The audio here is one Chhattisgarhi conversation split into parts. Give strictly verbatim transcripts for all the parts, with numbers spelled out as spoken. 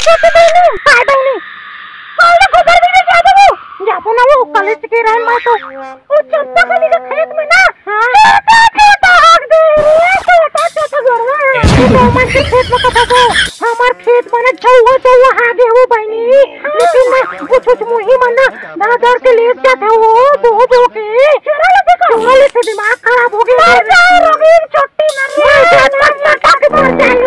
छोटी बहिनी, काय बहिनी? कल गोबर बीने जाबो वो? जाबो ना वो, कलेज के रहन मैं तो। वो चंपा कली के खेत में ना, हाँ। छोटा, छोटा हाथ दे, छोटा, छोटा गरवा। वो तो मन के खेत में कथा को, हमार खेत में ना झौवा, झौवा हागे वो बहिनी। लेकिन मैं कुछ, कुछ मुही मन ना दादर के लेट जात हे वो, बो, बो के। चोरा लेथे का? चोरा लेथे, दिमाग खराब हो गया। मर जाओ रघुवीर, छुट्टी मर मर जाओ, मर जाओ, मर जाओ।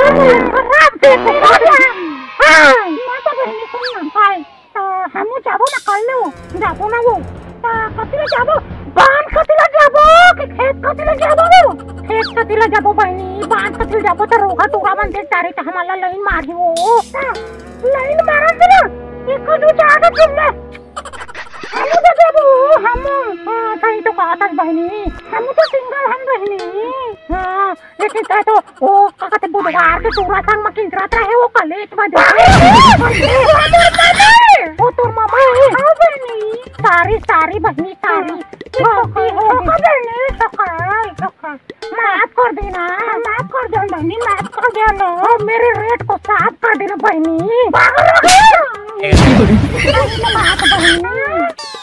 खराब से खराब। हाँ। मैं तो बहिनी सुन ना पाए। त हमू जाबो ना कल ले वो, जाबो ना वो। त कति ले जाबो? बांध कति ले जाबो? कि खेत कति ले जाबो वो? खेत कति ले जाबो बहिनी? बांध कति ले जाबो? त रोगा टूरा मन देख डारे त हमला लाइन मारही वो। हाँ, लाइन मारन दे ना। एको दू चार के चुन ले। हमू तो जाबो, हमू। हाँ, सही तो कहत हस बहिनी। हमू तो सिंगल हन बहिनी। हाँ, लेकिन तै तो वो का कहथे बुधवार के टूरा संग म किंजरत रहे वो कलेज म दे। वो तोर मामा हे। हाँ बहिनी। सारी, सारी बहिनी, सारी। गलती हो गई। बहिनी, सकाल, सकाल। माफ कर देना। माफ कर दे बहिनी, माफ कर दे ना। और मेरे रेट को साफ कर देना बहिनी। पागल हो गई। माफ बहिनी।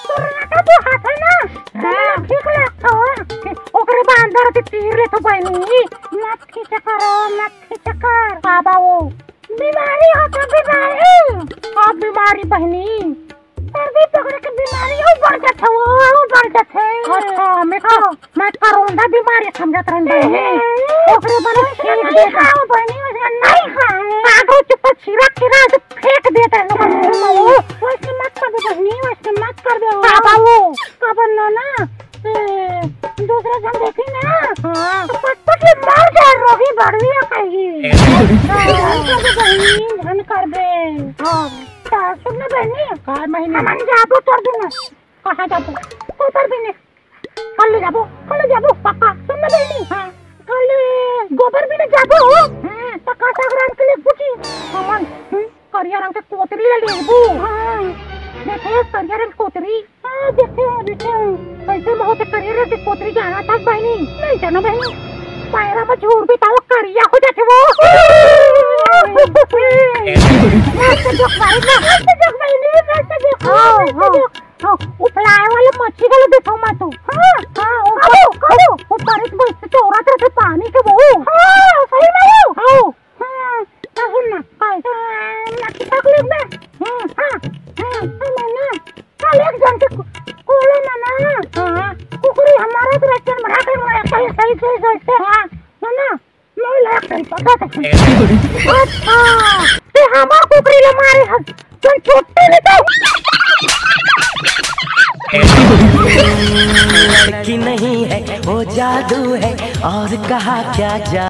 तोर रेट को हाथ है ना? हाँ। ठीक लगता हो। ओकरे बांदर के तीर ले तो बहिनी। मत खींचा करो, मत खींचा कर। बाबा वो। बीमारी होता बीमारी। का बीमारी बहिनी? सर्दी पकड़े के बीमारी अउ बढ़ जाथे, वो अउ बढ़ जाथे। अच्छा, मैं तो, हाँ। मैं करोंदा बीमारी समझत रहन बहिनी। हे, ओकरे बने फेंक नहीं देत। खाओ बहिनी, वैसे नहीं खाए। कागज के ऊपर छिड़क के ना, तो फेंक देत रहन बहिनी। वैसे मत कर दे बहिनी, वैसे मत कर दे। का बाबू? का बनना ना? ए, दूसरा झन देखी ना, हाँ। तो पटपट ले मर जाए, रोगी बढ़िया कही। हाँ, झन कर दे बहिनी, झन कर दे। हाँ। त सुन ना बहिनी, का बहिनी? हमन जाबो तोर बिना। कहाँ जाबो? गोबर बीने। कल ले जाबो, कल ले जाबो, पक्का। सुन ना बहिनी, हाँ। कल ले गोबर बीने जाबो। हाँ। त का साग रांध के लेगबो जी? हमन, हम्म, करिया रंग के कोतरी ले लेबो। हाँ। देखे, करिया रंग कोतरी। हाँ, देखे हँव, देखे हँव। कइसे में होथे करिया रंग के कोतरी, जानत हस बहिनी? नहीं जानो बहिनी। पैरा में झूर भी तावा करिया हो जाथे वो। मस्त जोक मारे ना, मस्त जोक बहिनी, मस्त जोक, हाँ, मस्त हाँ, जोक। हाँ, वो fly वाले मच्छी वाले देखो मत तू। हाँ, हाँ, वो कबो, पर-, कबो? वो परत में से चौरा तरफ से पानी के वो। हाँ, सही में वो। हाँ। हाँ, त सुन ना, काय? हाँ, मच्छी पकड़ ले ना। हाँ, हाँ, हाँ, तो मैं ना, कल एक जन के को-, कोलो में ना, हाँ। कुकरी हमारा तो रचन बना के मैं सही, सही, सही, सही से, हाँ, है ना? मैं लायक नहीं पता था। अच्छा, ते हमार कुकरी ले मारे हस, तुम छोटे नहीं तो। लड़की नहीं है, वो जादू है, और कहा क्या जा